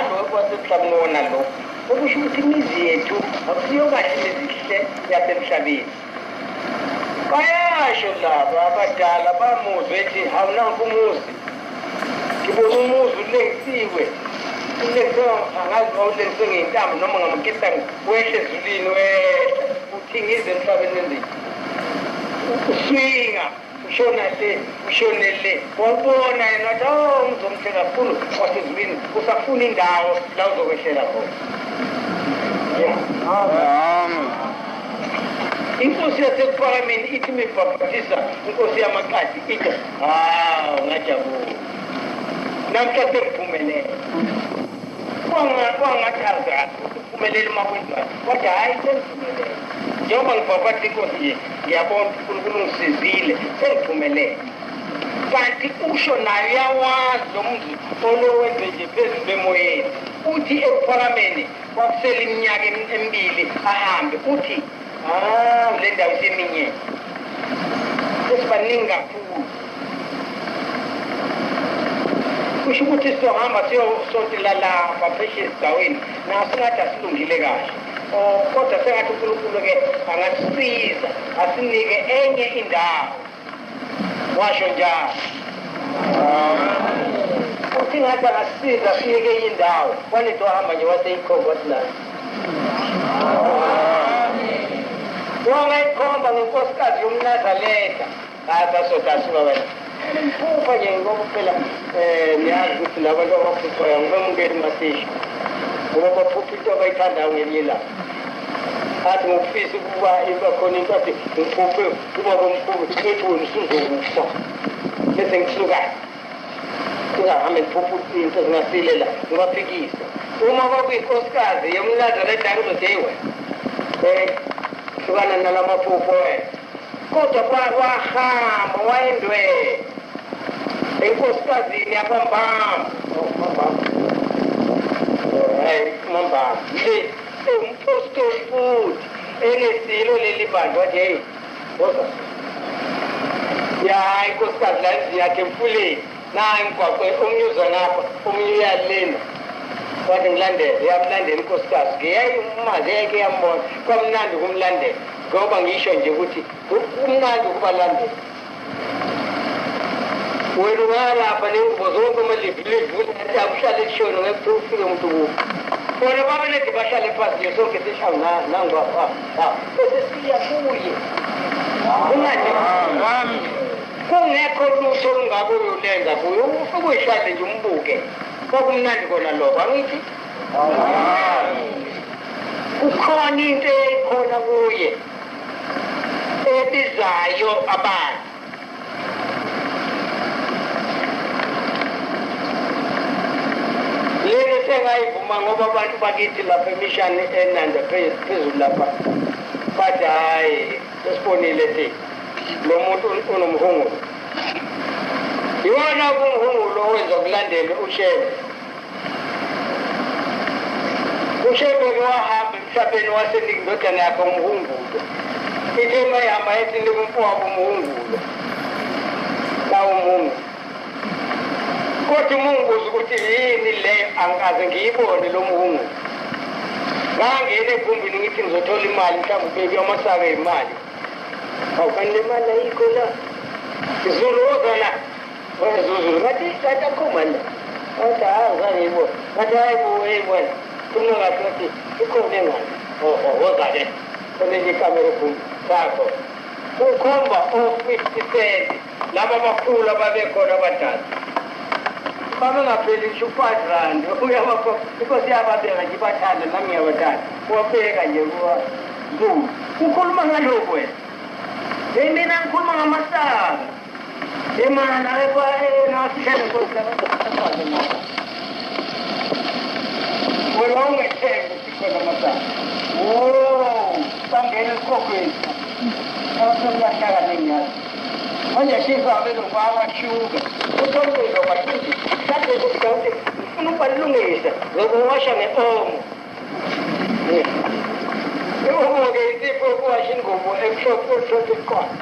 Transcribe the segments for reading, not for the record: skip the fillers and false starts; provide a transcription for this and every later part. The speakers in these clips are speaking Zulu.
nalo kwasemhlabeni wona lo. Okusho ukuthi imizi yethu akusiyo kahle imizi yasemhlabeni. Bayasho laba abadala bamuzwe ethi hawu nanku umuzi, ngibona umuzi ulengisiwe, ulengisiwe angazi uma ulengisiwe ngey'ntambo noma ngamaketanga, wehle ezulwini wehla uthingize emhlabeni wenzeni, uswinga ushona le ushone le. Wawubona yena wathi oh umuzi omuhle kakhulu wasezulwini, usafuna indawo la uzokwehlela khona. Inkosi yasekuphakameni ithi mibhabhathisa inkosi yamaqadi ithi hawu ngajabula namhla sengiphumelele. Kwangathi angazi uphumelele uma kwenziwayo, kodwa hhayi sengiphumelele. Njengoba ngibhabhathisa inkosi nje ngiyabona ukuthi uNkulunkulu ungisizile sengiphumelele. Kanti usho naye uyawazi lo muzi olowenze nje phezulu emoyeni. Uthi ekuphakameni kwakusele iminyaka emibili ahambe, uthi le ndawo iseminyene sesibaningi kakhulu. Kusho ukuthi sizohamba siyosontela lapha phesheya esigcawini, naso sengathi asilungile kahle. Kodwa sengathi uNkulunkulu-ke angasisiza asinike enye indawo. Washo njalo. Uthi ngathi angasisiza asinike enye indawo. Kwanethi wahamba nje waseyikhomba wathi la. Wangayikhomba ngenkosikazi yomNazaretha. Hayi basoda asuka wena. Phupha nje ngoba phela niyazi ukuthi labantu abaphuphayo angibemukeli masisho. Ngoba baphupha into abayithandayo ngelinye ilanga. Athi ngokufisa ukuba iba khona into athi ngiphuphe ubaba omkhulu ethi wena usuzokufa. Bese ngisuka. Singahambe ngiphupha into zingasilela ngibaphikise. Uma kwakuyinkosikazi yomNazaretha ngizothi hey wena. Hlukana nalamaphupho wena. Kodwa wahamba wayendwele enkosikazini yakwambamba. Hayi mambamba. Nje umphostoli futhi engesilo leli bandla wathi hey woza. Ya inkosikazi la endlini yakhe emfuleni. Nayi umgwaqo omunye uza ngapha omunye uyalena. Wathi ngilandele, yamlandela inkosikazi. Ngiyayimazi yayike yambona. Kwamnandi ukumlandela ngoba ngisho nje ukuthi kumnandi ukubalandela. Wena ungalapha nengubo zonke amalivilivu akuhlale kushona ngeke ufike umuntu kuwo. Bona babelethi bahlale phansi nje sonke sishawu nangwa bese siya kuye. Kungathi kungekho lutho olungako uyolenza kuye, ufike uyihlale nje umbuke. Kwakumnandi kona lokho, angithi? Kukhona into eyikhona kuye ebizayo abantu. Leli sengayivuma ngoba abantu bakithi lapha emishani eNanda phezulu lapha bathi hhayi sesibonile thi lo muntu unomhungulo. Iwona umhungulo owenza kulandele uShembe. uShembe-ke wahamba emhlabeni wasenika indodana yakhe umhungulo. Ithe uma ihamba yathi nika umfowabo umhungulo. Lawo umhungulo. Kodwa uma ungibuza ukuthi yini leyo angikaze ngiyibone lo mhungulo. Ngangena egumbini ngithi ngizothola imali mhlawumbe ubeke amasaka imali. Hawu kanti le mali ayikho la. Zulu woza la. Wezuzulu ngathi kanti akukho mali la. Ngathi hayi angizange ngiyibone. Ngathi hayi bo hey wena. Khuluma kahle ngathi ikhona engane. Oh woza ke. Khona enye ikamera egumbini sakho. Ukhomba o-50 cent laba abakhulu ababekhona abadala. Babengapheli ngisho u-5 rand. Uyabakho inkosi yababeka nje ibathanda nami ngiyabathanda. Wabeka nje kuwa Zulu. Ukhuluma ngalokho wena. Hey mina ngikhuluma ngamasaka. Imana nasihlele nkosi labantu. Wena ungethembi ukuthi khona amasaka. Wo, bangena esikhokweni. Abasemlahlaka nenyazi. Manje shisa abelungu bayawashuka. Uthole bakithi. Mhlawumbe ukuthi ngifuna ukubalungisa ngokuwasha nge-omo. I-omo-ke isipho yokuwasha ingubo emhlophe ohlophe iqwala.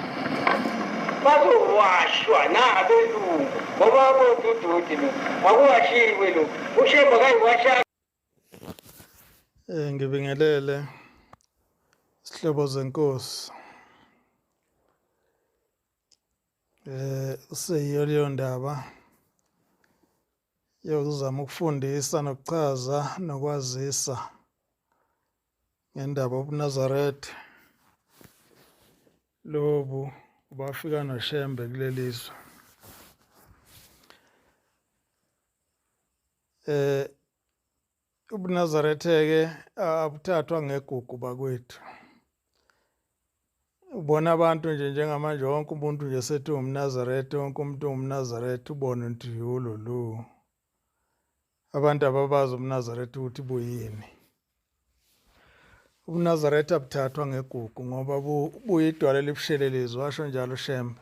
Bazowashwa nabelungu ngoba bodududi lo. Akuwashiwe lo. UShembe akayiwashanga. Ngibingelele sihlobo zenkosi. Useyiyo leyo ndaba yokuzama ukufundisa nokuchaza nokwazisa ngendaba yobuNazaretha lobu bafika noShembe kuleli zwe. UbuNazaretha-ke abuthathwa ngegugu bakwethu. Ubona abantu nje njengamanje wonke umuntu nje sethi ungumNazaretha, wonke umuntu ungumNazaretha, ubone ukuthi yululu. Abantu ababazi ubuNazaretha ukuthi buyini. UbuNazaretha buthathwa ngegugu ngoba buyidwala elibushelelezi, washo njalo uShembe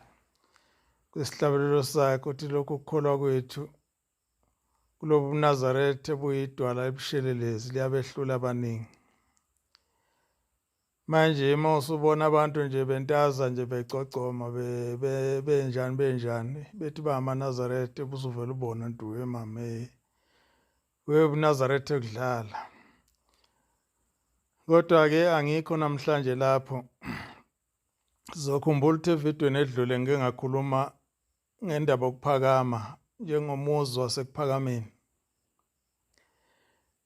kwisihlabelelo sakhe ukuthi lokhu kukholwa kwethu kulobu buNazaretha buyidwala ebushelelezi liyabehlula abaningi. Manje uma usubona abantu nje bentaza nje begcogcoma benjani benjani bethi bangamaNazaretha ubusuvele ubone ukuthi we mame webuNazaretha kudlala. Kodwa-ke angikho namhlanje lapho. Sizokhumbula ukuthi evidweni edlule ngike ngakhuluma ngendaba yokuphakama njengomuzi wasekuphakameni.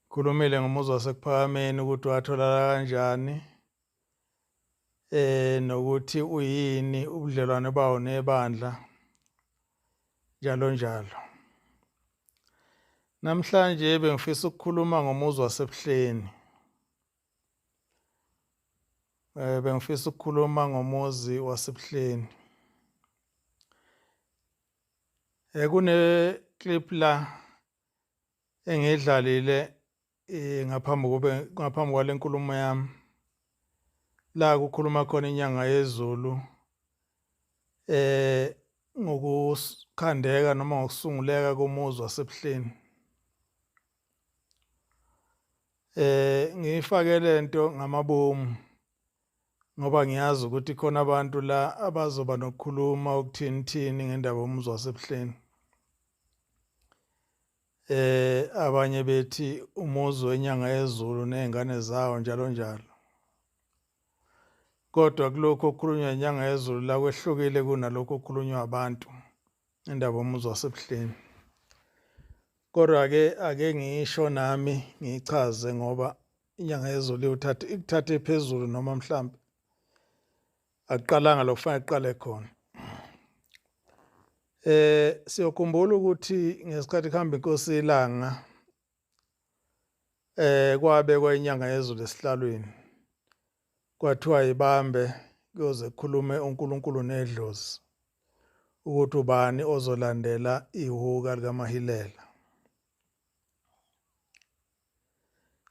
Khulumile ngomuzi wasekuphakameni ukuthi watholakala kanjani nokuthi uyini ubudlelwane bawo nebandla njalo njalo. Namhlanje bengifisa ukukhuluma ngomuzi waseBuhleni. Bengifisa ukukhuluma ngomuzi waseBuhleni. Kune clip la engiyidlalile ngaphambi kube ngaphambi kwale nkulumo yami la kukhuluma khona inyanga yezulu ngokukhandeka noma ngokusunguleka komuzi waseBuhleni. Ngiyifake lento ngamabomu ngoba ngiyazi ukuthi khona abantu la abazoba nokukhuluma ukuthini thini ngendaba yomuzi waseBuhleni. Abanye bethi umuzi wenyanga yezulu nezingane zawo njalo njalo. Kodwa kulokhu okukhulunywa inyanga yezulu la kwehlukile kunalokhu okukhulunywa abantu indaba yomuzi waseBuhleni. Kodwa-ke ake ngisho nami ngiyichaze ngoba inyanga yezulu iwuthathe ikuthathe phezulu noma mhlampe akuqalanga lokufanele kuqale khona. Siyokhumbula ukuthi ngesikhathi kuhamba inkosi iLanga kwabekwa inyanga yezulu esihlalweni kwathiwa ibambe kuyoze kukhulume uNkulunkulu nedlozi ukuthi ubani ozolandela ihhuka likaMahilela.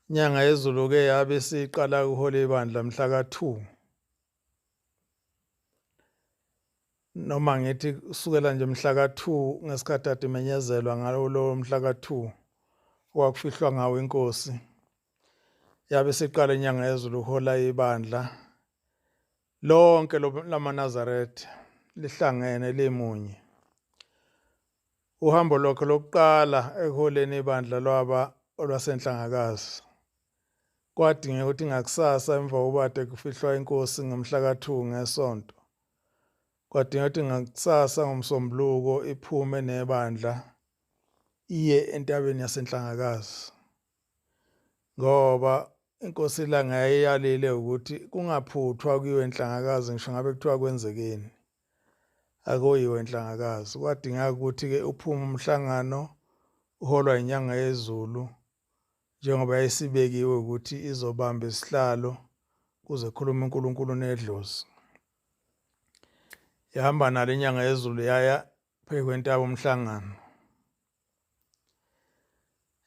Inyanga yezulu ke yabe isiqala ukuhola ibandla mhla ka-2 noma ngithi kusukela nje mhla ka-2 ngesikhathi ade imenyezelwa ngalo lowo mhla ka-2 okwakufihlwa ngawo inkosi yabe isiqala inyanga yezulu uhola ibandla lonke lamaNazaretha lihlangene limunye. Uhambo lwakhe lokuqala ekuholeni ibandla lwaba olwaseNhlangakazi. Kwadingeka ukuthi ngakusasa emva kokuba kade kufihlwa inkosi ngomhla ka-2 ngeSonto, kwadingeka ukuthi ngakusasa ngoMsombuluko iphume nebandla iye entabeni yaseNhlangakazi ngoba inkosi iLanga yayiyalile ukuthi kungaphuthwa kuyiwe eNhlangakazi ngisho ngabe kuthiwa kwenzekeni. Akuyiwe eNhlangakazi. Kwadingeka ukuthi-ke uphume umhlangano uholwa inyanga yezulu njengoba yayisibekiwe ukuthi izobamba isihlalo kuze khulume uNkulunkulu nedlozi. Yahamba nalo inyanga yezulu yaya phezu kwentaba umhlangano.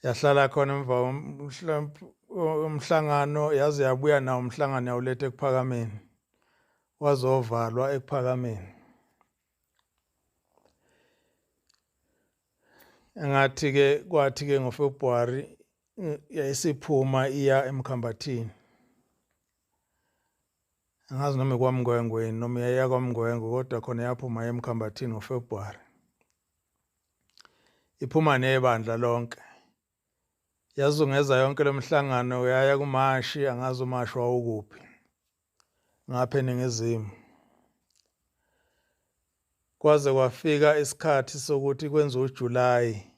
Yahlala khona emva komhlangano yaze yabuya nawo umhlangano yawuletha ekuphakameni. Wazovalwa ekuphakameni. Engathi-ke kwathi-ke ngoFebruwari yayisiphuma iya eMkhambathini. Angazi noma ikwaMngwengwe yini noma yayiya kwaMngwengwe kodwa khona yaphuma eMkhambathini ngoFebruwari. Iphuma nebandla lonke. Yazungeza yonke lomhlangano yaya kuMashi, angazi uMashi wawukuphi ngapha eningizimu. Kwaze kwafika isikhathi sokuthi kwenziwe uJulayi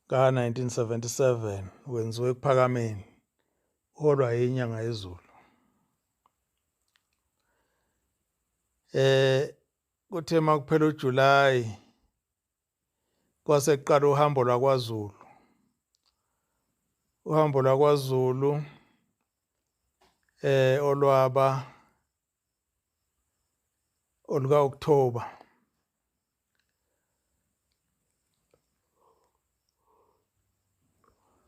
ka-1977 wenziwe ekuphakameni uholwa yinyanga yezulu. Kuthe makuphela uJulayi kwase kuqala uhambo lwakwaZulu. Uhambo lwakwaZulu olwaba oluka October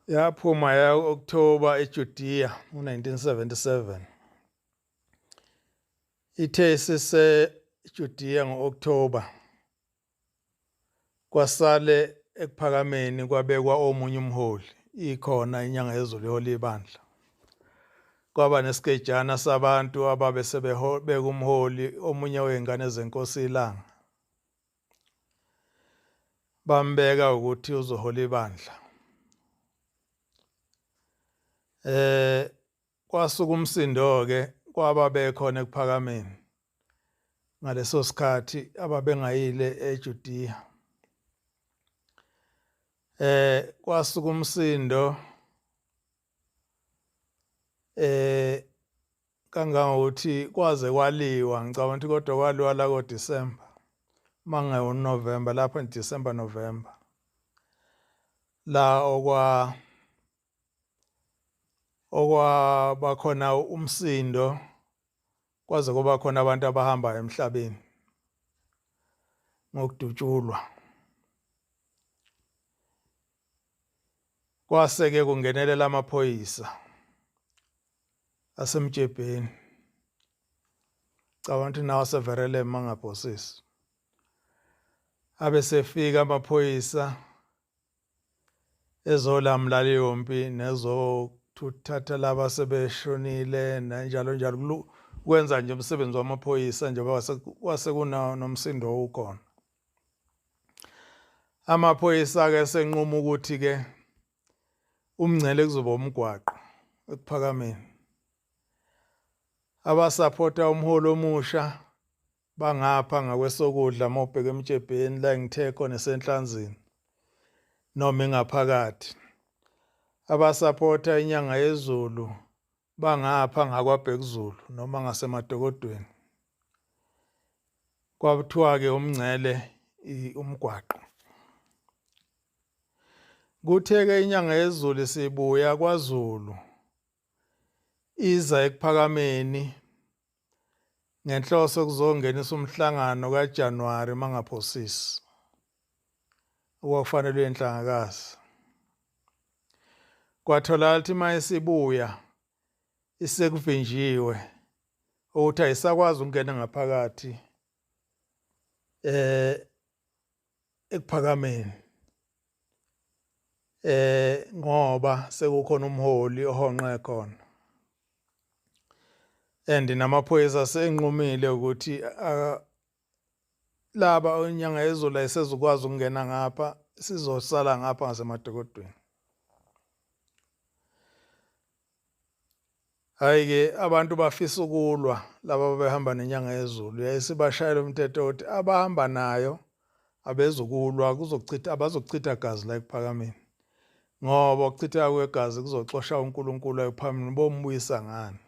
yaphuma ya October eJudea ngo-1977. Ithe isise Judea ngo-October kwasale ekuphakameni kwabekwa omunye umholi ikhona inyanga yezulu ihola ibandla. Kwaba nesigejana sabantu ababe sebebeka umholi omunye wey'ngane zenkosi iLanga, bambeka ukuthi uzohola ibandla. Kwasuka umsindo-ke kwababekhona ekuphakameni ngaleso sikhathi ababengayile eJudiya. Kwasuka umsindo kangangokuthi kwaze kwaliwa, ngicabanga ukuthi kodwa kwaliwa la koDisemba mangewu November, lapho in December November la okwa okwabakhona umsindo kwaze kuba khona abantu abahamba emhlabeni ngokudutshulwa. Kwase-ke kungenelela amaphoyisa asemjebheni, cabanga ukuthi nawo aseverele mangaphosisi. Abe sefika amaphoyisa ezolamula leyo mpi nezothatha laba sebeshonile nanjalo njalo, kwenza nje umsebenzi wamaphoyisa njengoba kwase kunomsindo owukhona. Amaphoyisa-ke esenquma ukuthi-ke umngcele kuzoba umgwaqo ekuphakameni. Abasaphotha umholi omusha bangapha ngakwesokudla uma ubheka emtshebheni la engithe khona esenhlanzini noma ingaphakathi. Abasaphotha inyanga yezulu bangapha ngakwaBhekuzulu noma ngasemadokodweni. Kwakuthiwa-ke umngcele umgwaqo. Kuthe-ke inyanga yezulu isibuya kwaZulu iza ekuphakameni ngenhloso kuzongenisa umhlangano kaJanuwari mangaphosisi okwakufanele uyenhlangakazi. Kwatholakala ukuthi uma isibuya isekuvinjiwe ukuthi ayisakwazi ukungena ngaphakathi ekuphakameni ngoba sekukhona umholi ohonqe khona and namaphoyisa asenqumile ukuthi laba inyanga yezulu ayisezukwazi ukungena ngapha, sizosala ngapha ngasemadokodweni. Hhayi-ke abantu bafisa ukulwa laba ababehamba nenyanga yezulu, yayisibashayela umthetho ukuthi abahamba nayo abezukulwa kuzochitha abazochitha gazi la ekuphakameni ngoba ukuchitheka kwegazi kuzoxosha uNkulunkulu ekuphakameni bombuyisa ngani.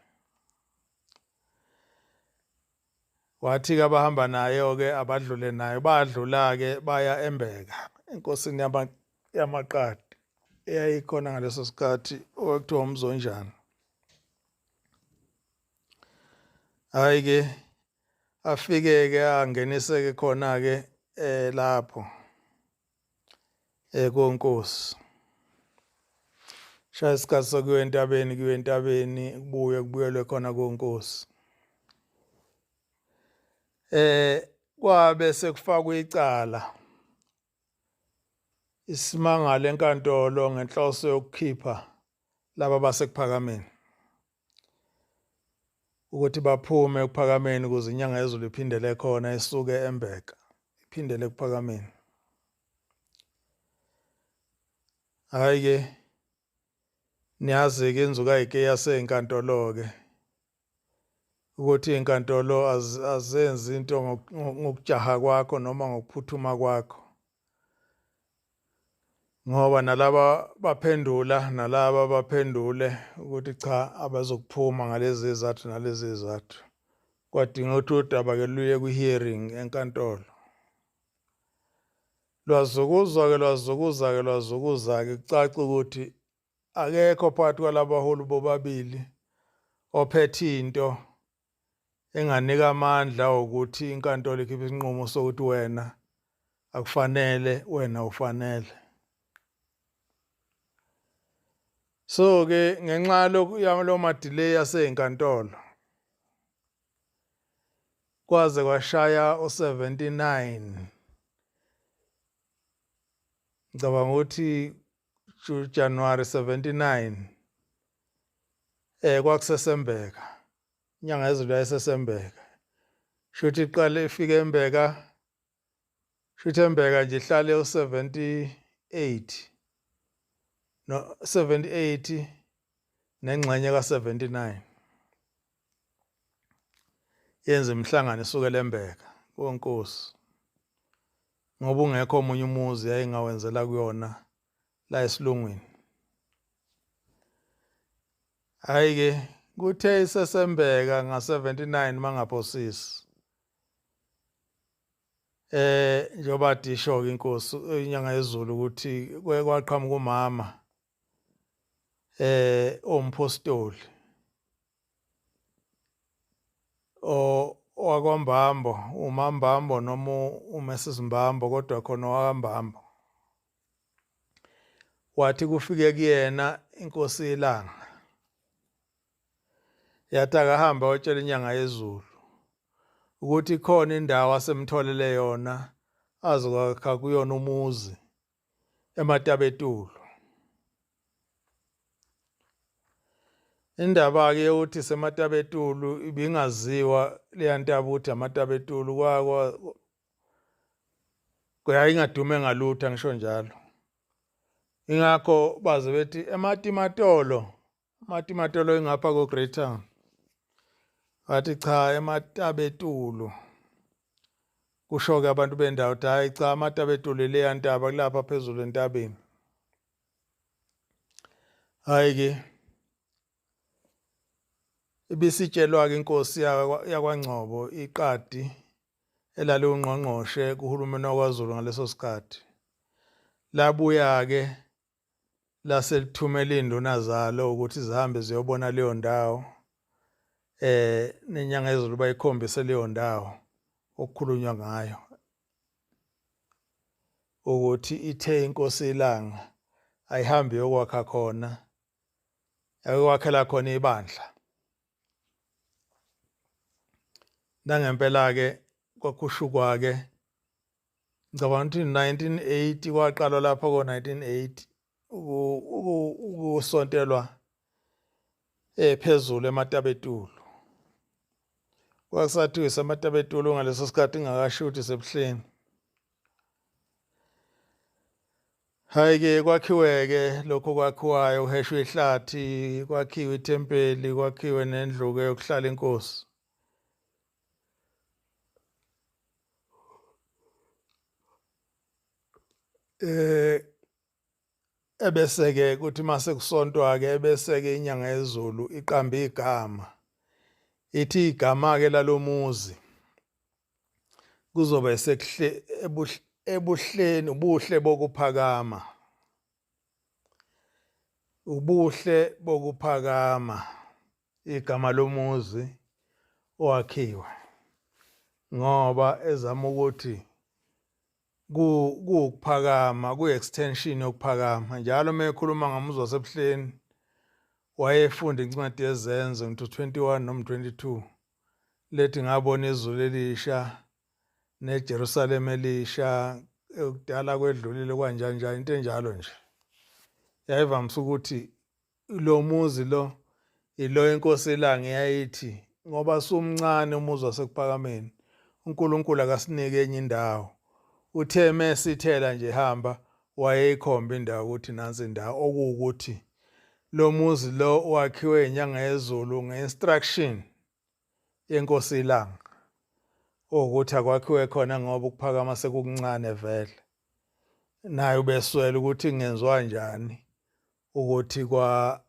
Wathi-ke abahamba nayo-ke abadlule nayo, badlula-ke baya eMbeka enkosini yamaQadi eyayikhona ngaleso sikhathi okwakuthiwa uMzonjani. Hhayi-ke afike-ke angenise-ke khona-ke lapho konkosi. Shaya isikhathi sokuya entabeni, kuyiwe entabeni, kubuye kubuyelwe khona konkosi. Kwabe sekufakwa icala isimangalo enkantolo ngenhloso yokukhipha laba basekuphakameni ukuthi baphume ekuphakameni ukuze inyanga yezulu iphindele khona isuke eMbeka iphindele ekuphakameni. Hhayi-ke Niyazi-ke inzukayike yasenkantolo-ke ukuthi iy'nkantolo azenzi into ngokujaha kwakho noma ngokuphuthuma kwakho ngoba nalaba baphendula nalaba baphendule ukuthi cha abazokuphuma ngalezi zizathu nalezi zizathu. Kwadinga ukuthi udaba-ke luye kwi-hearing enkantolo. Lwazukuzwa-ke lwazukuza-ke lwazukuza-ke kucaca ukuthi akekho phakathi kwalabaholi bobabili ophethe into enganika amandla okuthi inkantolo ikhiphe isinqumo sokuthi wena akufanele wena ufanele. So ke ngenxa yalo ma-delay aseyinkantolo kwaze kwashaya u-79 ngicabanga ukuthi January 79 kwakusesembeka inyanga yezulu yayisesembeka shuthi iqale ifike embeka shuthi embeka nje ihlale u-78 no 78 nengxenye ka-79 yenza imihlangano isukela embeka konkosi ngoba ungekho omunye umuzi yayingawenzela kuyona la esilungwini. Hhayi ke kuthe isesembeka nga-79 mangaphosisi njengoba disho ke inkosi inyanga yezulu ukuthi kwaqhamuka umama omphostoli owakwambambo umambambo noma uMrs Mbambo kodwa khona owakambambo wathi kufike kuyena inkosi yelanga yathi akahambe ayotshela inyanga yezulu ukuthi khona indawo asemtholele yona azokwakha kuyona umuzi eMatabetulu. Indaba-ke yokuthi seMatabetulu ibingaziwa leya ntaba ukuthi amatabetulu yayingadume ngalutho angisho njalo. Ingakho baze bethi eMatimatolo, Matimatolo ingapha ko-Great Town. Wathi cha eMatabetulu. Kusho-ke abantu bendawo ukuthi hhayi cha amatabetulu ileya ntaba kulapha phezulu entabeni. Hhayi-ke ibisitshelwa-ke inkosi yakwaNgcobo iqadi elaliwungqongqoshe kuhulumeni wakwaZulu ngaleso sikhathi. Labuya-ke lase lithumela iy'nduna zalo ukuthi zihambe ziyobona leyo ndawo nenyanga yezulu bayikhombise leyo ndawo okukhulunywa ngayo ukuthi ithe inkosi ilanga ayihambe yokwakha khona ayokwakhela khona ibandla. Nangempela-ke kwakhushukwa-ke ngicabanga ukuthi 1980 kwaqalwa lapho ko-1980 ukusontelwa phezulu ematabetulu. Kwakusathiwa isematabetulu ngaleso sikhathi ingakashuthi sebuhleni. Hhayi-ke kwakhiwe-ke lokho kwakhiwayo kuheshwe ihlathi kwakhiwe ithempeli kwakhiwe nendlu-ke yokuhlala inkosi. Ebese-ke kuthi mase kusontwa-ke ebese-ke inyanga yezulu iqamba igama ithi igama-ke lalomuzi kuzoba sekuhle ebuhleni ubuhle bokuphakama ubuhle bokuphakama igama lomuzi owakhiwe ngoba ezama ukuthi kuwukuphakama kuyi-extension yokuphakama njalo uma ekhuluma ngomuzi wasebuhleni wayefunda incwadi yezenzo ngithi 21 noma 22 lethi ngabona izulu elisha neJerusalema elisha ekudala kwedlulile kwanjani njani into enjalo nje yayivamise ukuthi lo muzi lo ilo inkosi ilanga yayithi ngoba sumncane umuzi wasekuphakameni uNkulunkulu akasinike enye indawo uthe mesithela nje hamba wayeyikhomba indawo ukuthi nansi indawo okuwukuthi. Lo muzi lo wakhiwe inyanga yezulu nge-instruction yenkosi iLanga ukuthi akwakhiwe khona ngoba ukuphakama sekukuncane vele. Naye ubeswele ukuthi kungenziwa njani ukuthi kwa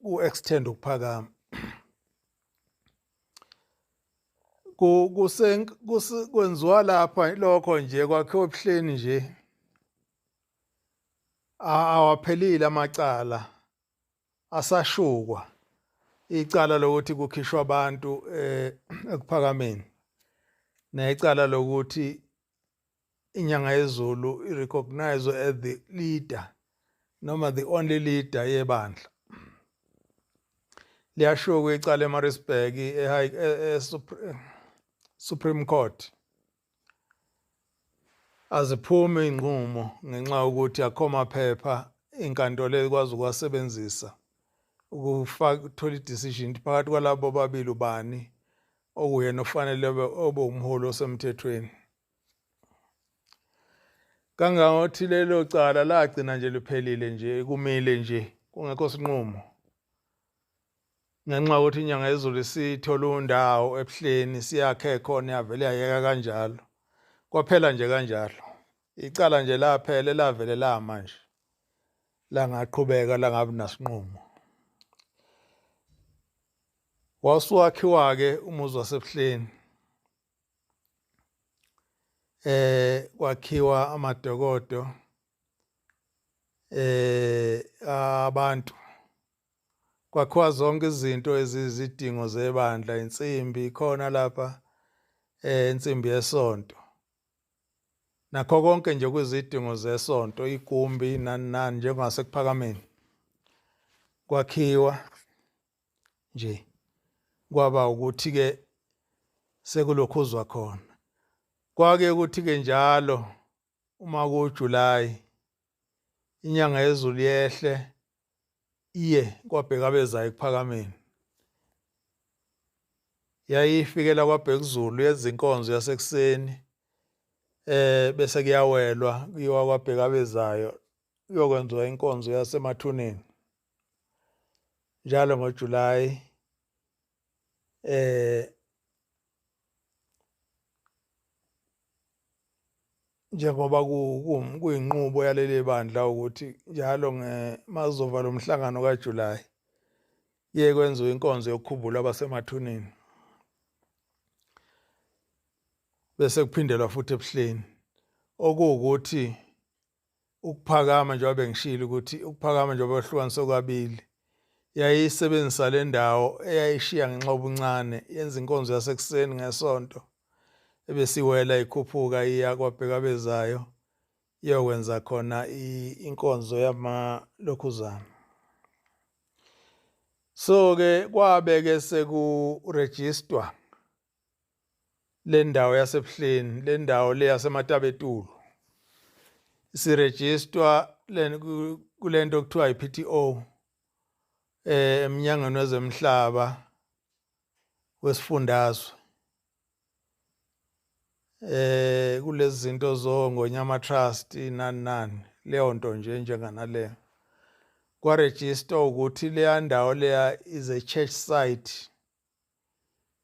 ku-extend ukuphakama. Kwenziwa lapha lokho nje kwakhiwa ebuhleni nje awaphelile amacala asashukwa icala lokuthi kukhishwa abantu ekuphakameni necala lokuthi inyanga yezulu i-recognize as the leader noma the only leader yebandla. Liyashuka icala eMaritzburg e-Supreme Court. Aziphumi iy'nqumo ngenxa yokuthi akukho maphepha inkantolo ekwazi ukuwasebenzisa ukufaka ukuthola i-decision ukuthi phakathi kwalabo bobabili ubani okuyena ofanele obe umholi osemthethweni. Kangangokuthi lelo cala lagcina nje liphelile nje kumile nje kungekho sinqumo. Ngenxa yokuthi inyanga yezulu isithola undawo ebuhleni siyakhe khona yavele yayeka kanjalo. Kwaphela nje kanjalo. Icala nje laphele lavele lama nje. Langaqhubeka langabi nasinqumo. Wasuwakhiwa-ke umuzi wasebuhleni. Kwakhiwa amadokodo abantu kwakhiwa zonke izinto ezizidingo zebandla insimbi ikhona lapha insimbi yesonto nakho konke nje kuzidingo zesonto igumbi nani nani njengasekuphakameni kwakhiwa nje kwaba ukuthi ke sekulokhuzwa khona kwake ukuthi ke njalo uma kuJuly inyanga yezulu yehle iye kwabheka abezayo ekuphakameni yayifikela kwabhekuzulu yezinkonzo yasekuseni bese kuyawelwa kuyiwa kwabheka abezayo kuyokwenziwa inkonzo yasemathuneni njalo ngoJuly njengoba kuyinqubo yaleli bandla ukuthi njalo mazovala umhlangano kaJuly kuye kwenziwe inkonzo yokukhumbula abasemathuneni bese kuphindelwa futhi ebuhleni okuwukuthi ukuphakama njengoba bengishilo ukuthi ukuphakama njengoba kwehlukaniswe kabili yayisebenzisa le ndawo eyayishiya ngenxa yobuncane yenza inkonzo yasekuseni ngesonto ebesiwela ikhuphuka iya kwabhekabezayo iyokwenza khona inkonzo yamalokhuzana. So ke kwabe ke sekurejistwa le ndawo yasebuhleni le ndawo le yaseMatabetulu isirejistwa kulento okuthiwa i-PTO emnyangweni wezemhlaba wesifundazwe kulezi zinto zoNgonyama Trust nani nani leyo nto nje njenganaleyo kwarejistwa ukuthi leya ndawo leya is a church site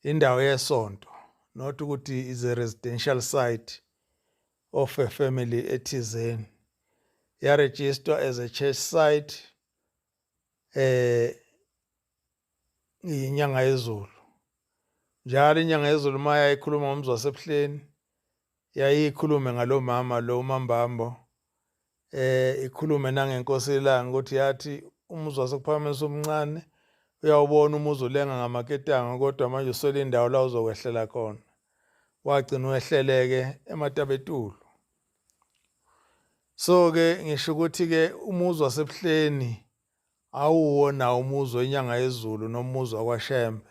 indawo yesonto not ukuthi is a residential site of a family ethizeni yarejistwa as a church site inyanga yezulu njalo inyanga yezulu uma yayikhuluma ngomzi wasebuhleni yayikhulume ngalomama lo uMambambo ikhulume nangenkosi ilanga ukuthi yathi umuzi wasekuphakamisa omncane uyawubona umuzi ulenga ngamaketanga kodwa manje uswele indawo la uzokwehlela khona wagcina wehleleke ematabetulu. So ke ngisho ukuthi ke umuzi wasebuhleni awuwona umuzi wenyanga yezulu nomuzi wakwaShembe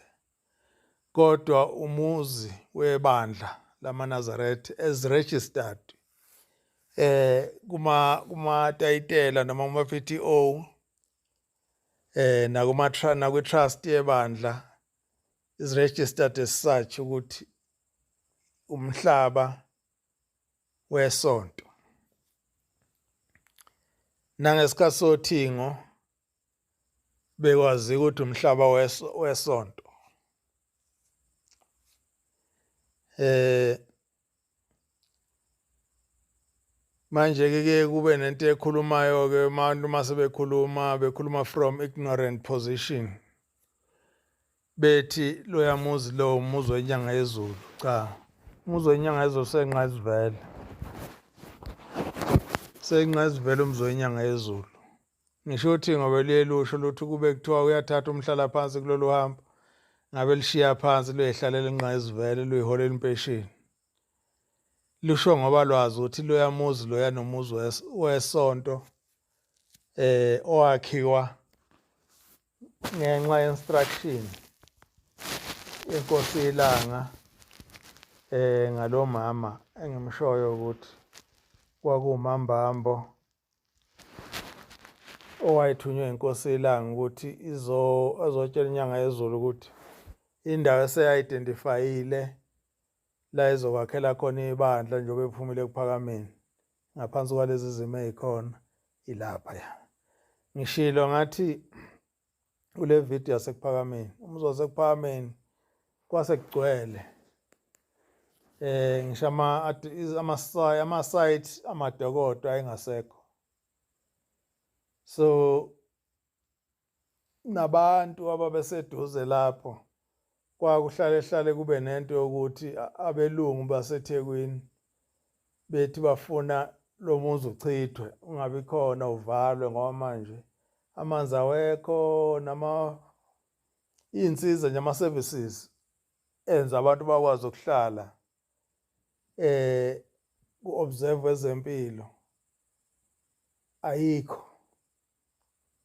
kodwa umuzi webandla lamaNazaretha as registered kuma tayitela noma kuma PTO nakuma nakwi trust yebandla is registered as such ukuthi umhlaba wesonto. Nangesikhathi sothingo Bekwazi ukuthi umhlaba wesonto. Manje ke kuye kube nento ekhulumayo ke abantu mase bekhuluma bekhuluma from ignorant position bethi loya muzi lo umuzi wenyanga yezulu. Cha, umuzi wenyanga yezulu senqayizivele, senqayizivele umuzi wenyanga yezulu. Ngisho ukuthi ngoba luye lusho luthi kube kuthiwa uyathatha umhlalaphansi kulolu hambo ngabe lishiya phansi luyehlalela inqayizivele luyiholela impesheni. Lusho ngoba lwazi ukuthi loya muzi loya nomuzi wesonto owakhiwa ngenxa ye-instruction yenkosi ilanga ngalomama engimshoyo ukuthi kwakuwumambambo owayethunywe inkosi ilanga ukuthi izo azotshela inyanga yezulu ukuthi indawo eseyi-identifyile la ezokwakhela khona ibandla njengoba ephumile ekuphakameni ngaphansi kwalezi zimo ezikhona ilapha ya. Ngishilo ngathi kule video yasekuphakameni, umuzi wasekuphakameni kwase kugcwele ngisho ama site amadokodo ayengasekho, so nabantu ababeseduze lapho kwakuhlale hlale kube nento yokuthi abelungu baseThekwini bethi bafuna lo muzi uchithwe ungabi khona uvalwe ngoba manje amanzi awekho nama iy'nsiza nje ama-services enza abantu bakwazi ukuhlala ku-observe ezempilo ayikho.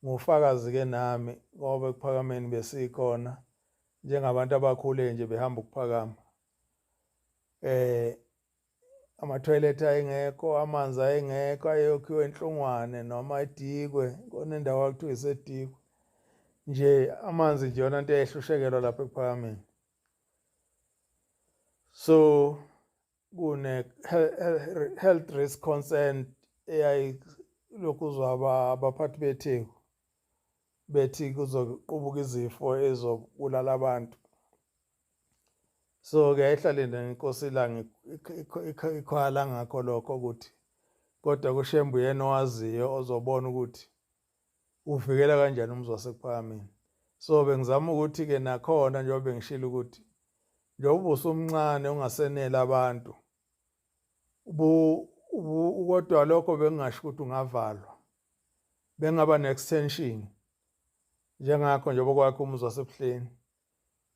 Ngufakazi ke nami ngoba ekuphakameni besikhona njengabantu abakhule nje behamba ukuphakama. Ama-toilet ayengekho, amanzi ayengekho, ayeyokhiwa enhlungwane noma edikwe, kunendawo ekuthiwa isedikwe. Nje amanzi nje yona nto eyayihlushekelwa lapha ekuphakameni. So kune health risk concern eyayilokhu uzwa abaphathi beTheku bethi kuzoqubuka izifo ezobulala abantu. So ke yayihlale nenkosi ilanga ikhala ngakho lokho ukuthi kodwa kuShembe uyena owaziyo ozobona ukuthi uvikela kanjani umuzi wasekuphakameni. So bengizama ukuthi ke nakhona njengoba bengishilo ukuthi njengoba usumncane ungasenele abantu kodwa lokho bengingasho ukuthi ungavalwa, bengaba ne-extension njengakho njengoba kwakhe umuzi wasebuhleni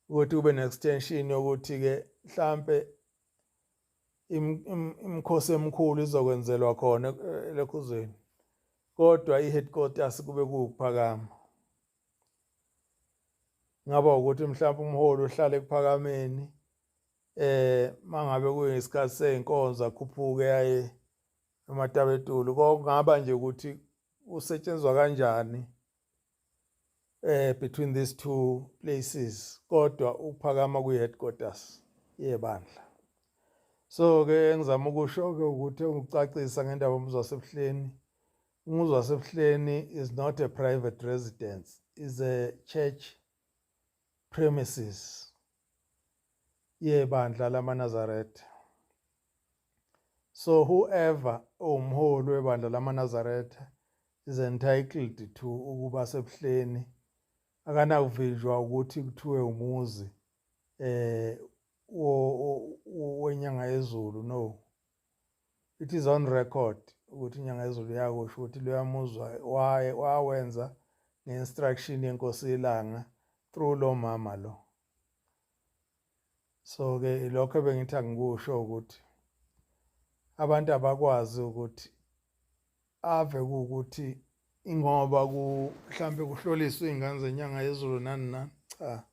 ukuthi kube ne-extension yokuthi-ke mhlampe imikhosi emikhulu izokwenzelwa khona elokhuzweni, kodwa i-headquarters kube kuwukuphakama. Ngaba ukuthi mhlawumbe umholi uhlale ekuphakameni mangabe kuyisikhathi sey'nkonzo akhuphuke aye ematabetulu. Kungaba nje ukuthi kusetshenzwa kanjani between these two places, kodwa ukuphakama kwi-headquarters yebandla. So ke engizama ukusho ke ukuthi ukucacisa ngendaba yomuzi wasebuhleni, umuzi wasebuhleni is not a private residence, is a church premises yebandla lamaNazaretha. So whoever owumholi webandla lamaNazaretha is entitled to ukuba sebuhleni, akanakuvinjwa ukuthi kuthiwe umuzi wenyanga yezulu. No, it is on record ukuthi inyanga yezulu yakusho ukuthi loya muzi wawenza nge-instruction yenkosi ilanga through lo mama lo. So ke ilokho ebengithi angikusho ukuthi abantu abakwazi ukuthi ave kuwukuthi ingoba ku mhlambe kuhloliswe izingane zenyanga yezulu nani nani. Cha,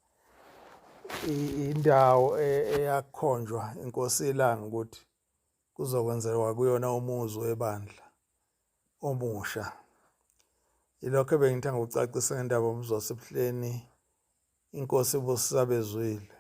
indawo eyakhonjwa inkosi ilanga ukuthi kuzokwenzelwa kuyona umuzi webandla omusha. Ilokho ebengithanda ukucacisa ngendaba yomuzi wasebuhleni. Inkosi ibusisa bezwile.